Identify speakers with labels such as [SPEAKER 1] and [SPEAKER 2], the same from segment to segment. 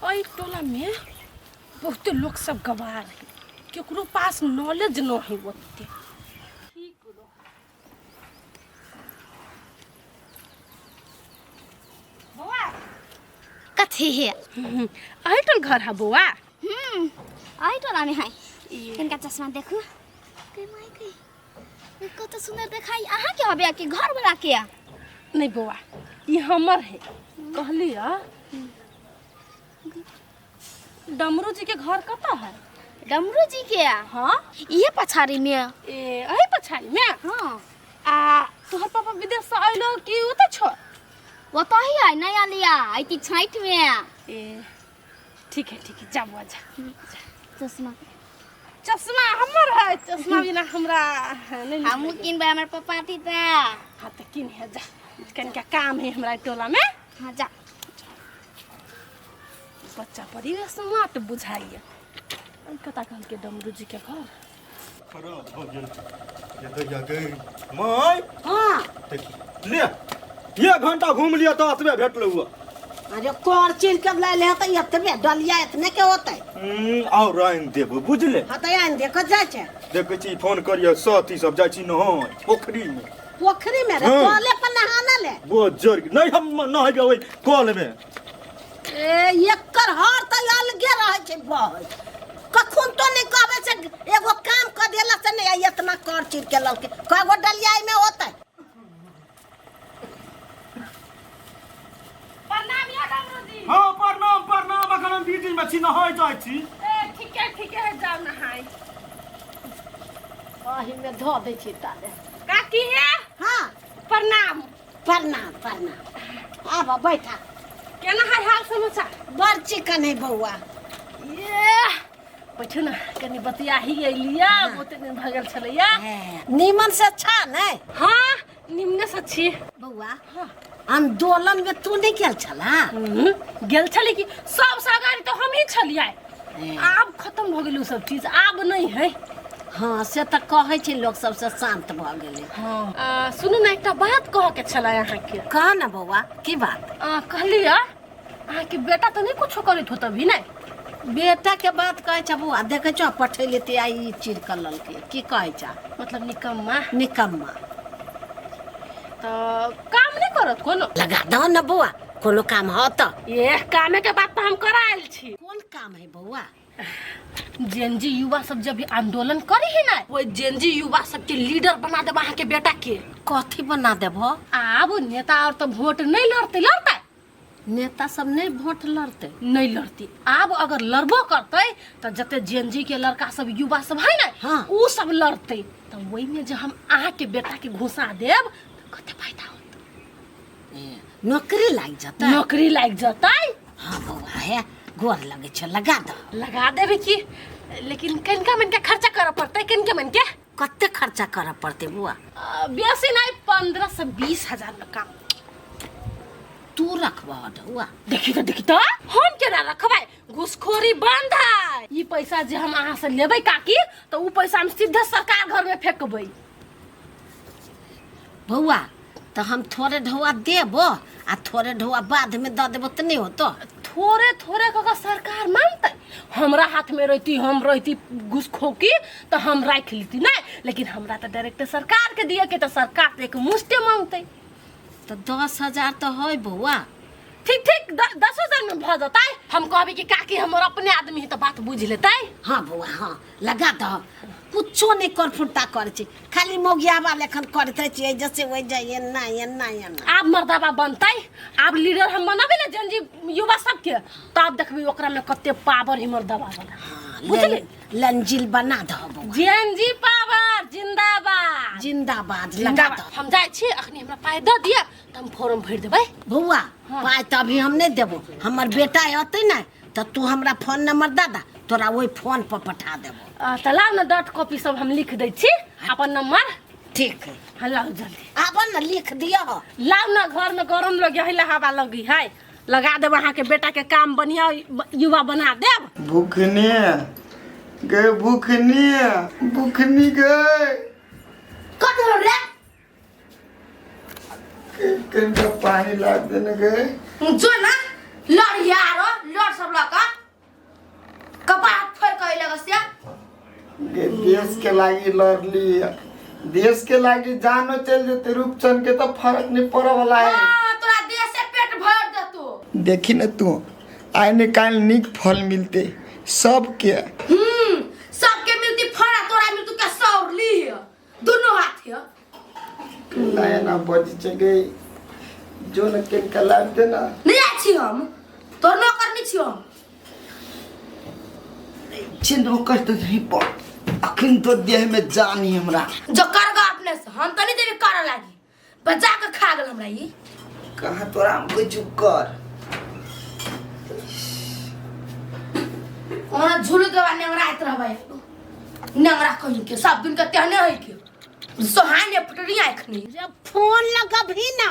[SPEAKER 1] एहि टोलामे बहुते लोक सब गवार है, केकरो पास नॉलेज न है ओते। ठीक रह बौआ।
[SPEAKER 2] कथी है?
[SPEAKER 1] एहि टोल घर है बौआ?
[SPEAKER 2] एहि टोलामे है। कनिका चश्मा देखू। के माय के, कत सुंदर देखाई। अहाँ के हबे कि घर वाला के?
[SPEAKER 1] नहीं बौआ, ई हमर है। कहली डमरू जी के घर कतऽ है?
[SPEAKER 2] डमरू जी के?
[SPEAKER 1] हाँ।
[SPEAKER 2] इहे पछाड़ी में।
[SPEAKER 1] ए, एही पछाड़ी में?
[SPEAKER 2] हाँ।
[SPEAKER 1] आ तोहर पापा विदेश से अइलो कि ओतऽ छो?
[SPEAKER 2] ओतऽ ही है, नया लिया अइती छठि में।
[SPEAKER 1] ए ठीक है, ठीक है, जा बौआ जा।
[SPEAKER 2] चश्मा।
[SPEAKER 1] चश्मा हमर है, चश्मा बिना हमरा नहीं।
[SPEAKER 2] हमहूँ किनबै, हमर पप्पा थी तऽ।
[SPEAKER 1] हाँ तऽ किन है, जा, कनिका काम है हमरा टोला में।
[SPEAKER 2] हाँ जा।
[SPEAKER 1] बच्चा बड़ी स्मार्ट बुझाइए। कता कहलकै डमरू जी के घर?
[SPEAKER 3] खराब भऽ गेल ये दैया गई माय।
[SPEAKER 4] हाँ।
[SPEAKER 3] देखी ले, एक घंटा घूम लिया तऽ एतबे भेटलै हुआ।
[SPEAKER 4] अरे कर चीर के लै ले तऽ एतबे डलिया एतने के होतै।
[SPEAKER 3] और आनि देबो, बुझले?
[SPEAKER 4] हाँ तऽ आनि दे, कत जाइ छै?
[SPEAKER 3] देखै छी, फोन करियो सती सब, जाइ छी नहाय पोखरी में।
[SPEAKER 4] पोखरी में रे?
[SPEAKER 3] हाँ।
[SPEAKER 4] कले पर नहाना ले।
[SPEAKER 3] वो जर नहीं, हम नहेबै ओहि कल में।
[SPEAKER 4] ए, एकर हर तऽ अलगे रहै छै बहै। कखन तो नहीं कहबै से एगो काम कर देला से नहीं इतना कर चीर के ललके। कगो डलिया में होतै?
[SPEAKER 1] प्रणाम यो डमरू जी।
[SPEAKER 3] हाँ प्रणाम प्रणाम। अखन हम बीच में छी, नहाय जाइ छी।
[SPEAKER 1] ए ठीक है, ठीक है, जाओ नहाय।
[SPEAKER 4] ओही में धो दै छी ताले।
[SPEAKER 1] काकी है?
[SPEAKER 4] हाँ।
[SPEAKER 1] प्रणाम।
[SPEAKER 4] प्रणाम प्रणाम, आब बैठा।
[SPEAKER 1] केना है हाल समाचार?
[SPEAKER 4] बड़ चिकन है बौआ।
[SPEAKER 1] ये बैठू ना, कनी बतियाही अइलिया, बहुते दिन भऽ गेल छलैया।
[SPEAKER 4] नीमन से अच्छा नहीं?
[SPEAKER 1] हाँ निमने से छी।
[SPEAKER 4] बौआ, आंदोलन में तू नहीं गेल छला?
[SPEAKER 1] गेल छली कि, सब सगारी तो हम ही छलियै। आब खत्म भऽ गेल उ सब चीज, आब नहीं है।
[SPEAKER 4] हाँ से तऽ कहै छै लोक सबसे शांत भऽ गेलै।
[SPEAKER 1] हाँ। सुनू ने, एकटा बात कहऽ के छलै अहाँके।
[SPEAKER 4] कह ना बौआ, की बात?
[SPEAKER 1] कहलियै अहाँके बेटा तऽ नहि कुछो करैत होत अभी? नहि।
[SPEAKER 4] बेटा के बात कहै छ बौआ? देखै छौ पठैले ते आइ ई चीर कऽ ललकै, की कहै छ?
[SPEAKER 1] मतलब निकम्मा।
[SPEAKER 4] निकम्मा।
[SPEAKER 1] तऽ काम नहि करत कोनो?
[SPEAKER 4] लगा दह न बौआ, कोनो काम हो तऽ।
[SPEAKER 1] ए कामे के बात तऽ हम करायल छी।
[SPEAKER 4] कोन काम है बौआ?
[SPEAKER 1] जेनजी युवा सब जब भी आंदोलन करी है ना, ओहि जेनजी युवा सब के लीडर बना देब अहाँ के बेटा के।
[SPEAKER 4] कथी बना देबो?
[SPEAKER 1] आब नेता और तो वोट नहीं लड़ते, लड़ते
[SPEAKER 4] नेता सब नहीं वोट लड़ते?
[SPEAKER 1] नहीं लड़ती। आब अगर लड़बो करते तो जते जेनजी के लड़का सब युवा सब है ना,
[SPEAKER 4] हाँ।
[SPEAKER 1] उ सब लड़ते। तो वही में जब हम अहाँ के बेटा के घुसा देब तो कते फायदा होत?
[SPEAKER 4] ए, नौकरी लागि जतै।
[SPEAKER 1] नौकरी लागि जतै।
[SPEAKER 4] हाँ बौआ, हे गोर लगै छै, लगा दह।
[SPEAKER 1] लगा देबे की, लेकिन कनिका मनका खर्चा करऽ पड़तै, कनिका मनके।
[SPEAKER 4] कते खर्चा करऽ पड़तै बौआ?
[SPEAKER 1] बेसी नहीं, 15 से 20 हजार में काम।
[SPEAKER 4] तू रखबह ढौआ?
[SPEAKER 1] देखी तो, देखी तो, हम केना रखबै? घूसखोरी बंद है। ई पैसा जे हम अहाँ से लेबै काकी, तो उ पैसा हम सीधे सरकार घर में फेंकबै।
[SPEAKER 4] बौआ, तऽ हम थोड़े ढौआ देबो आ थोड़े ढौआ बाद में दऽ देबो तऽ नहीं होतो?
[SPEAKER 1] थोड़े थोड़े कऽ के सरकार मानतै? हमरा हाथ में रहती, हम रहती घूसखोकी तऽ हम राखि लेती नहीं, लेकिन हमरा तऽ डायरेक्ट सरकार के दिए के, तऽ सरकार तऽ एक मुश्ते मांगतै।
[SPEAKER 4] तऽ 10,000 तऽ है बौआ।
[SPEAKER 1] ठीक ठीक, 10,000 में भऽ जतै। हम कहबै कि काकी हमर अपने आदमी है, तऽ बात बुझि लेतै।
[SPEAKER 4] हाँ बौआ हाँ, लगा दह। कुछो नहीं कर फुर्ता करै छी, खाली मौगियाबा लेखन करैत रहै छी, जैसे ओहि जाय एना एना एना।
[SPEAKER 1] आब मर्दाबा बनतै, आब लीडर हम बनाबै ने जनजी युवा सबके, तब देखबै ओकरा में कते पावर है मर्दाबा वाला।
[SPEAKER 4] हाँ,
[SPEAKER 1] बुझली?
[SPEAKER 4] लंजिल बना दह बौआ।
[SPEAKER 1] जेनजी पावर जिंदाबाद।
[SPEAKER 4] जिंदाबाद। लगा
[SPEAKER 1] जिंदाबाद।
[SPEAKER 4] दह।
[SPEAKER 1] हम जाइ छी अखनी, हमरा पाइ दऽ दिअ तऽ हम फॉर्म भरि देबै।
[SPEAKER 4] बौआ,
[SPEAKER 1] हाँ।
[SPEAKER 4] पाइ तऽ अभी हम नहीं देबो, हमर बेटा अतै ने तऽ तू हमरा फोन नंबर दऽ दे, तोरा ओहि फोन पर पठा देबो।
[SPEAKER 1] तऽ लाउ ने, डॉट कॉपी सब हम लिख दै छी अपन नंबर।
[SPEAKER 4] ठीक है।
[SPEAKER 1] हाँ लाउ जल्दी।
[SPEAKER 4] आब ने लिख दिअ।
[SPEAKER 1] लाउ ने, घर में गरम लगे है, हवा लगी है, लगा देब अहाँके बेटा के काम, बढ़िया युवा बना देब।
[SPEAKER 5] भूखनी गे, भूखनी, भूखनी गे।
[SPEAKER 2] कत रे?
[SPEAKER 5] कनिका पानी ला देने गए।
[SPEAKER 1] जो ना लड़िया रो लड़ सब लका कपार फोड़ के लगसिया।
[SPEAKER 5] गे देश के लागी लड़ली, देश के लागी जानो चल जेते रूपचंद के तो फर्क नहीं पड़े वाला है।
[SPEAKER 1] हां, तोरा देश से पेट भर देतो।
[SPEAKER 5] देखी न तू आइ ने काल निक फल मिलते सबके।
[SPEAKER 1] सबके मिलती फल, तोरा मिलतू के सौरली है दोनों हाथ है।
[SPEAKER 5] लाया ना बज गई जो न किनका लाभ देना।
[SPEAKER 1] नहीं जाइ छी हम, तोर नौकर नहीं छी हम।
[SPEAKER 5] छे नौकर तो नहीं पर अखन तो देह में जान ही हमरा।
[SPEAKER 1] जो करगा अपने से हम तो नहीं देबे करे लागी, बजा के खा गेल हमरा ई।
[SPEAKER 5] कहाँ तोरा हम कोई चुप कर।
[SPEAKER 1] ओना झुल के बा नेंगराइत रहबै, नेंगरा कहीं के सब दिन के तेहने है के सोहाने फटरी आखनी।
[SPEAKER 4] जब फोन लगबही ना।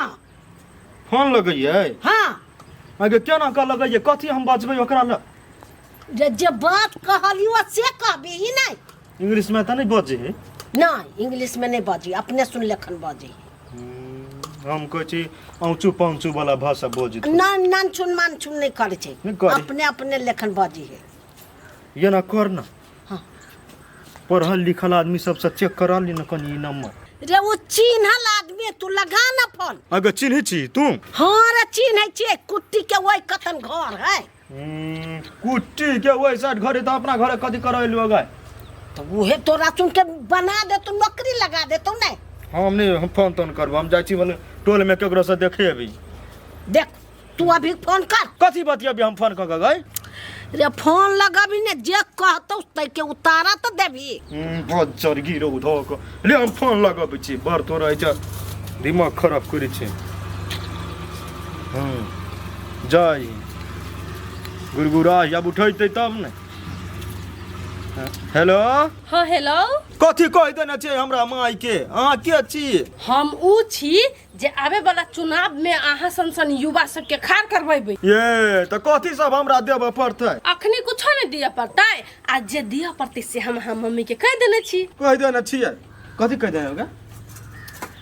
[SPEAKER 3] फोन लगैयै?
[SPEAKER 4] हाँ।
[SPEAKER 3] आगे केना का लगैयै, कथी हम बजबै ओकरा ल?
[SPEAKER 4] जे जे बात कहलियो से कहबही नहीं।
[SPEAKER 3] इंग्लिश में त नहीं बजे है?
[SPEAKER 4] नहीं, इंग्लिश में नहीं बजी, अपने सुन लेखन बजी।
[SPEAKER 3] हम कहै छी औंचू पांचू वाला भाषा बजी।
[SPEAKER 4] ना नान छुन मान छुन नहीं करे छे, अपने अपने लेखन बजी है।
[SPEAKER 3] ये ना कर ना।
[SPEAKER 4] हाँ।
[SPEAKER 3] पढ़ल लिखल आदमी सबसे चेक करा ली ना कनी ई नंबर।
[SPEAKER 4] रे वो चिन्हल आदमी तू लगा ना फोन।
[SPEAKER 3] अगर चिन्है छी तू?
[SPEAKER 4] हाँ रे चिन्है छी, कुट्टी के वही कतन घर है।
[SPEAKER 3] कुट्टी के वही साइड घर है तो अपना घर कथी करैलु गाय?
[SPEAKER 4] तो उहे तोरा चुन के बना दे, तू नौकरी लगा दे तू नहीं।
[SPEAKER 3] हम नहीं, हम फोन तोन करब, हम जाइ छी बोले टोल में केकरो से देखे अभी।
[SPEAKER 4] देख तू अभी फोन कर।
[SPEAKER 3] कथी बतियबी हम फोन क के गई?
[SPEAKER 4] रे फोन लगाबी ने जे कहतौ तै के उतारा तो देबी।
[SPEAKER 3] बहुत जरगी रो धो ले हम फोन लगाबै छी, बड़ तोरा छै दिमाग खराब करै छै। जाई गुरगुरा आब उठैतै तब ने। हेलो।
[SPEAKER 1] हाँ हेलो।
[SPEAKER 3] कथी कहि देने छै हमरा माय के? अहाँ के छी?
[SPEAKER 1] हम ऊ छी जे आबे वाला चुनाव में अहाँ सन सन युवा सबके खाड़ करबेबै।
[SPEAKER 3] ये त कथी सब हमरा देबऽ पड़तै?
[SPEAKER 1] अखनी कुछो नहीं दिअ पड़तै, आ जे दिअ पड़तै से हम अहाँ मम्मी के कहि देने छी।
[SPEAKER 3] कहि देने छियै? कथी कहि देने होगा?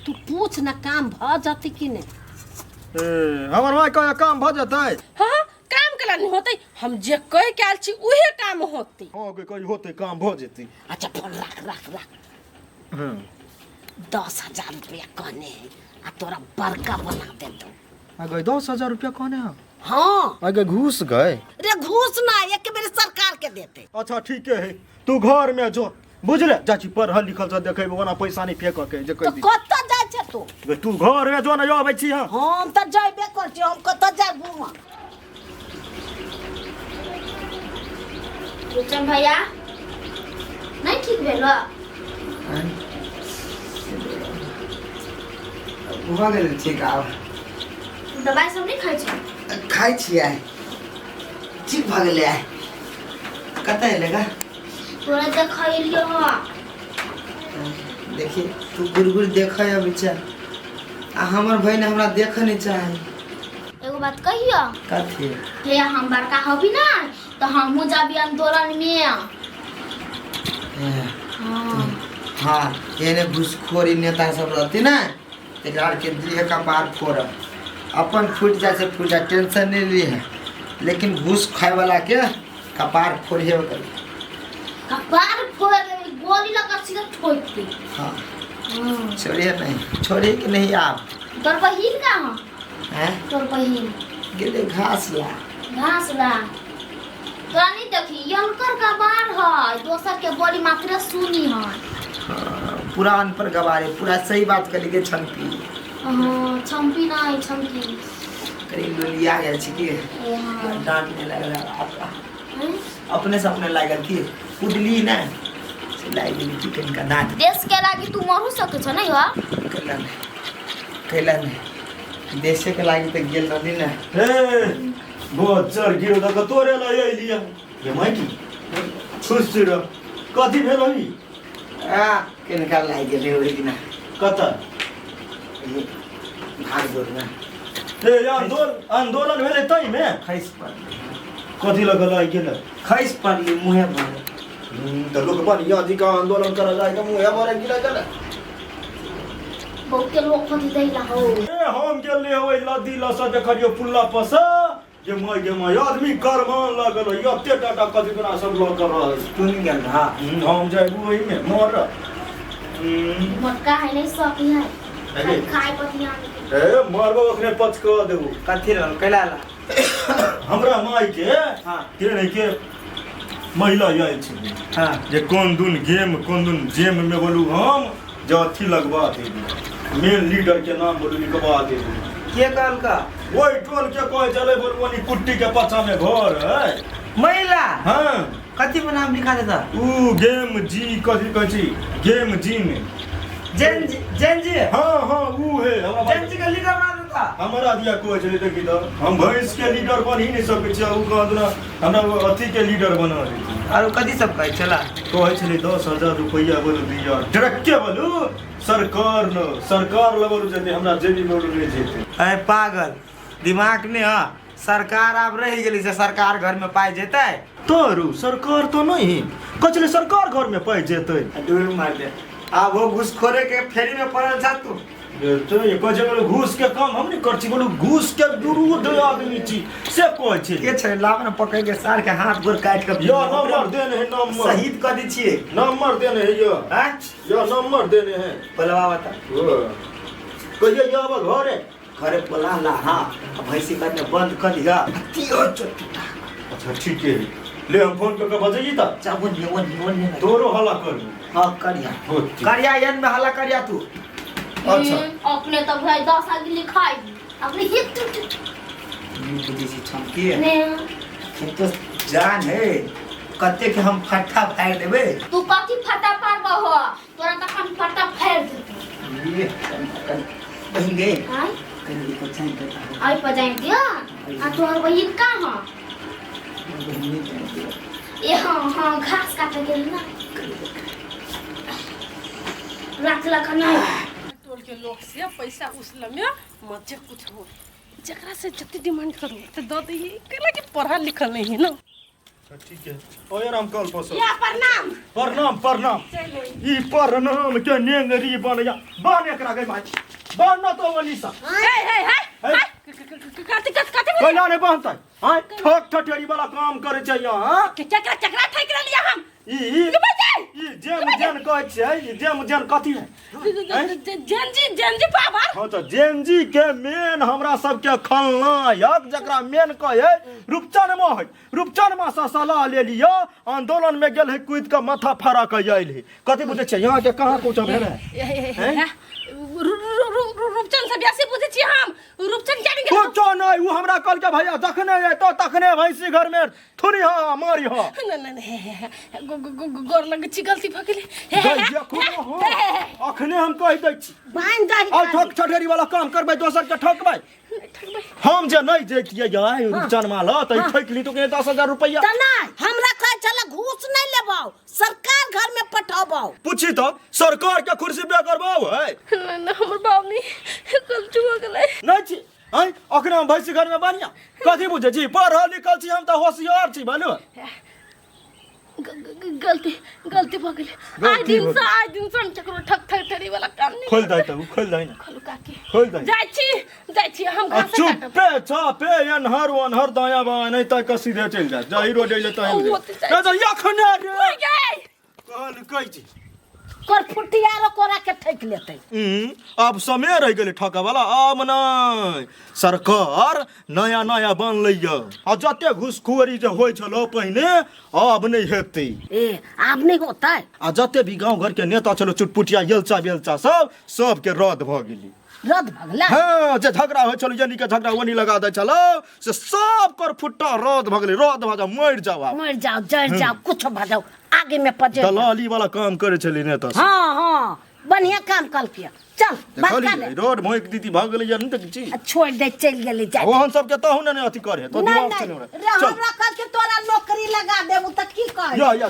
[SPEAKER 4] तू पूछ ना काम भ जतै कि नहीं।
[SPEAKER 3] ए हमर माय कहे काम भ जतै?
[SPEAKER 1] हाँ काम केला नहीं होतै, हम जे कहि के आयल छी उहे काम होतै।
[SPEAKER 3] हाँ गे कहि होतै काम भ जेतै।
[SPEAKER 4] अच्छा फोन राख राख राख। 10,000 रुपया कहने है आ तोरा बड़का बना देतौ।
[SPEAKER 3] आगे 10,000 रुपया कहने है?
[SPEAKER 4] हाँ।
[SPEAKER 3] आगे घूस गए?
[SPEAKER 4] रे घूस ना एक बेर सरकार के देते।
[SPEAKER 3] अच्छा ठीक है, तू घर में जो बुझले चाची पढ़ल लिखल से देखेबो ओना पैसा नहीं फेंक के जे कहि
[SPEAKER 4] दी। तो कत जाय छै तू?
[SPEAKER 3] तू घर में जो ना आबै छी। हां
[SPEAKER 4] हम त जायबे कर छी, हम कत जाय घूम।
[SPEAKER 2] रुचन भैया नहीं ठीक भेल?
[SPEAKER 5] भऽ गेल ठीक। आब
[SPEAKER 2] दवाई सब नहीं खाइ छै?
[SPEAKER 5] खाइ छियै, ठीक भऽ गेलै। कतऽ एलै गा?
[SPEAKER 2] तोरा देखैलियो।
[SPEAKER 5] देखी तू गुरगुर देखै अबै छै आ हमर बहिन हमरा देखऽ नहीं चाहे।
[SPEAKER 2] एगो बात कहियो?
[SPEAKER 5] कथी?
[SPEAKER 2] हे हम बड़का होबी ना तो हमहूँ जाबी आंदोलन में।
[SPEAKER 5] हाँ एने घूसखोरी नेता सब रहती ना तकरा के दिहे कपार फोड़ अपन फूट जाए से फूट जाए, टेंशन नहीं ली है, लेकिन घूस खाए वाला के कपार फोड़िए कर।
[SPEAKER 2] कपार फोड़ गोली लगा सीधा ठोक दे।
[SPEAKER 5] हाँ छोड़िए नहीं, छोड़िए कि नहीं आप?
[SPEAKER 2] तोर बहिन कहाँ
[SPEAKER 5] हैं?
[SPEAKER 2] तोर बहिन
[SPEAKER 5] गेले घास ला।
[SPEAKER 2] घास ला तोरा नहीं देखी यंकर गवार है, दोसर के बोली मात्र सुनी है।
[SPEAKER 5] पूरा अनपढ़ गवार है, पूरा सही बात करी के छमपी।
[SPEAKER 2] हाँ छमपी नहीं छमकी
[SPEAKER 5] करीब लोलिया गेल छी की डांटने लगल आपका अपने से अपने लागल की कुदली ना से लागि गेली की कनिका दांत।
[SPEAKER 2] देश के लागी तू मरू सकै छ नहीं हो?
[SPEAKER 5] कैला नहीं, कैला नहीं, देशे के लागी त गेल रहली ना।
[SPEAKER 3] हे बच्चर गिरो त तोरे ल अइलिया ये माइकी खुश रह। कथी भेल हई?
[SPEAKER 5] आ कनिका लागि गेलै ओहि दिना।
[SPEAKER 3] कत?
[SPEAKER 5] भाग दौड़ में।
[SPEAKER 3] ए आंदोलन भेलै तै में
[SPEAKER 5] खसि पड़लै।
[SPEAKER 3] कथी लगल लागि गेल?
[SPEAKER 5] खसि पड़लै मुँहे भरे।
[SPEAKER 3] त लोक बढ़िया जी का आंदोलन करऽ जाइ त मुँहे भरे गिरा गेलै।
[SPEAKER 2] बहुते लोग फटी दैला हो।
[SPEAKER 3] ए हम गेल रहियै ओहि लद्दी लसँ देखलियै पुल्ला पर से जे my गे my आदमी करमान लागल है एते टाटा कथी कोना सब लऽ कऽ रहल।
[SPEAKER 5] तू नहीं गेल रहा?
[SPEAKER 3] हम जाइबू ओहिमे मर।
[SPEAKER 2] मोटका है नहीं सकी है।
[SPEAKER 3] अरे।
[SPEAKER 2] खाए पर ध्यान दे।
[SPEAKER 3] ए मरबो ओकरे पच कऽ देबू।
[SPEAKER 5] कथी रहल कैला ला?
[SPEAKER 3] हमरा माय के
[SPEAKER 5] हाँ।
[SPEAKER 3] के के महिला आयल छै।
[SPEAKER 5] हाँ।
[SPEAKER 3] जे कोन दुन गेम कोन दुन जेम में बोलू हम जे अथी लगवा देबी मेन लीडर के नाम बोलू लिखवा देबी।
[SPEAKER 5] के कहल का?
[SPEAKER 3] ओहि टोल के कहै चले बोलू ओनी कुट्टी के पाछा में घर है।
[SPEAKER 5] महिला?
[SPEAKER 3] हाँ।
[SPEAKER 5] कथी पर नाम लिखा देता?
[SPEAKER 3] ऊ गेम जी कथी कहै छी गेम जी में
[SPEAKER 5] जेन जी, जेन जी?
[SPEAKER 3] हाँ हाँ ऊ है हमरा
[SPEAKER 5] जेन जी के लीडर बना देता?
[SPEAKER 3] हमरा दिया कहै छलै देखी तऽ हम भैंस के लीडर बन ही नहीं सकै छियै ऊ कहत ना हमरा अथी के लीडर बना देती।
[SPEAKER 5] और कथी सब कहै छला?
[SPEAKER 3] कहै छलै 10,000 रुपैआ बोलू दिया डायरेक्टे बोलू सरकार न सरकार ल बोलू जेतै हमरा जेबी में बोलू नहीं जेतै।
[SPEAKER 5] अरे पागल दिमाग नहीं है, सरकार आब रहि गेली से सरकार घर में पाइ जेतै।
[SPEAKER 3] तोरू सरकार तो नहीं कहै छलै सरकार घर में पाइ जेतै।
[SPEAKER 5] डूब मार दे आब वो घूसखोरे के फेरी में पड़ल छा तू।
[SPEAKER 3] तो ये कहै छै बोलू घूस के काम हम नहीं कर छी बोलू घूस के विरुद्ध आदमी छी से कहै छै।
[SPEAKER 5] के छै लाब ने पकड़ के सार के हाथ गोर काट के
[SPEAKER 3] यो नंबर देने है नंबर
[SPEAKER 5] शहीद कर दी छिए।
[SPEAKER 3] नंबर देने है यो।
[SPEAKER 5] हैं?
[SPEAKER 3] यो नंबर देने है।
[SPEAKER 5] बोलवा बता।
[SPEAKER 3] कहिए यो अब घरे
[SPEAKER 5] घरे बोला ला। हाँ भैंसी करने बंद कर दिया तियो चोटटा।
[SPEAKER 3] अच्छा ठीक है ले हम फोन करके बजाइए ता
[SPEAKER 5] चाबुन निवन निवन नहीं
[SPEAKER 3] तोरो हल्ला कर।
[SPEAKER 5] हाँ करिया करिया एन में हल्ला करिया तू।
[SPEAKER 3] अच्छा
[SPEAKER 2] अपने तो भाई 10 आगे लिखाई अपने ही टूट
[SPEAKER 5] बुझी छी छमकी ने तो जान है कते के हम फट्टा फाड़ देबे।
[SPEAKER 2] तू कथी फट्टा फाड़बो हो तोरा त हम फट्टा फाड़ देबो।
[SPEAKER 5] ये बहिन गे
[SPEAKER 2] हां
[SPEAKER 5] कनी को चाइन देता
[SPEAKER 2] आई पर जाइन दिया आ तोहर बहिन का हां ए हां हां घास काटे गेल ना राख लख नहीं
[SPEAKER 1] टोल के लोग से पैसा उसल में मजे कुछ हो जकरा से जते डिमांड करू तो the they केला कि पढ़ल लिखल नहीं है ना।
[SPEAKER 3] ठीक है ओ यार हम कल परसों
[SPEAKER 1] या प्रणाम
[SPEAKER 3] प्रणाम प्रणाम ई प्रणाम के नेंगरी बन जा बन एकरा गई भाई बन न तो वनीसा।
[SPEAKER 1] हे हे हे कथि कथि कथि
[SPEAKER 3] कोइला नहीं बनतै। हां ठोक ठठेरी वाला काम करे छै यहां।
[SPEAKER 1] चकरा चकरा ठेक रहलियै हम
[SPEAKER 3] ई ई जेम जेन कहै छै ई जेम जेन कथी है
[SPEAKER 1] जेन जी जेन जी पावर।
[SPEAKER 3] हां तो जेन जी के मेन हमरा सब के खलनायक जकरा मेन कहै रूपचन मा है रूपचन मा से सलाह ले लियो आंदोलन में गेल है कूद के माथा फड़ा के आयल है। कथी बुझै छै यहां के कहां कुछ भेल है?
[SPEAKER 1] रूपचन से बेसी बुझै छी हम रूपचन जानि गेल
[SPEAKER 3] कुछो नहीं उ हमरा कहल के भैया जखने अयतो तखने भैंसी घर में थुरी हां मारी हां।
[SPEAKER 1] न न गोर लग छी गलती भ गेलै।
[SPEAKER 3] अखने हम कहि दै छी
[SPEAKER 4] बांध दही
[SPEAKER 3] और ठोक ठठेरी वाला काम करबै दोसर के ठकबै। हम जे नहीं जैतियै आइ रूपचन माल त ठकली ली तो के 10,000 रुपैया
[SPEAKER 4] त नहीं हमरा कहै छला घूस नहीं लेबौ सरकार घर में पठाबौ।
[SPEAKER 3] पूछी तो सरकार के कुर्सी पे करबाउ है।
[SPEAKER 1] न न हमर बाबनी गलती हो गेलै
[SPEAKER 3] नहीं छी हैं अखने हम भैंसी घर में बनिया कथी बुझै छी पढ़ल लिखल छी हम त होशियार छी बोलू।
[SPEAKER 1] गलती गलती भ गेलै आइ दिन से हम केकरो ठक ठक वाला काम नहीं।
[SPEAKER 3] खोल दे त खोल दे ना
[SPEAKER 1] खोलू काकी
[SPEAKER 3] खोल दे
[SPEAKER 1] जाइ छी हम घास
[SPEAKER 3] चुपे चापे अनहर वनहर दाया बाया नहीं त क सीधे चल जा जाई रोड ले त नहीं त अखने रे कहल कहै छी
[SPEAKER 4] कर फुटियारो कोरा के ठेक लेतै।
[SPEAKER 3] अब समय रह गेलै ठका वाला आब नहीं सरकार नया नया बनलै य आ जते घूसखोरी जे होइ छलो पहिने आब नहीं हेतै।
[SPEAKER 4] ए आब नहीं होतै।
[SPEAKER 3] आ जते भी गांव घर के नेता छलो चुटपुटिया येलचा बेलचा सब सबके रद्द भ गेली।
[SPEAKER 4] रद्द भ गेलै?
[SPEAKER 3] हाँ जे झगड़ा होइ छलो यानी के झगड़ा ओनी लगा दै छलो से सब कर फुट्टा रद्द भ गेलै। रद्द भ जाओ मरि जाओ आब
[SPEAKER 4] मरि जाओ जरि जाओ कुछ भ जाओ आगे में पजे
[SPEAKER 3] दलाली वाला काम करे छली नेता सब।
[SPEAKER 4] हाँ हाँ बढ़िया काम कलकिया चल बात कर
[SPEAKER 3] रोड मोइक दीदी भ गेलै या नहीं त छी
[SPEAKER 4] छोड़ दे चल गेलै जा
[SPEAKER 3] ओहन सब के तहु ने अथी करे तो दिमाग से
[SPEAKER 4] नहीं हमरा कल के तोरा नौकरी लगा देबू त की कह
[SPEAKER 3] या या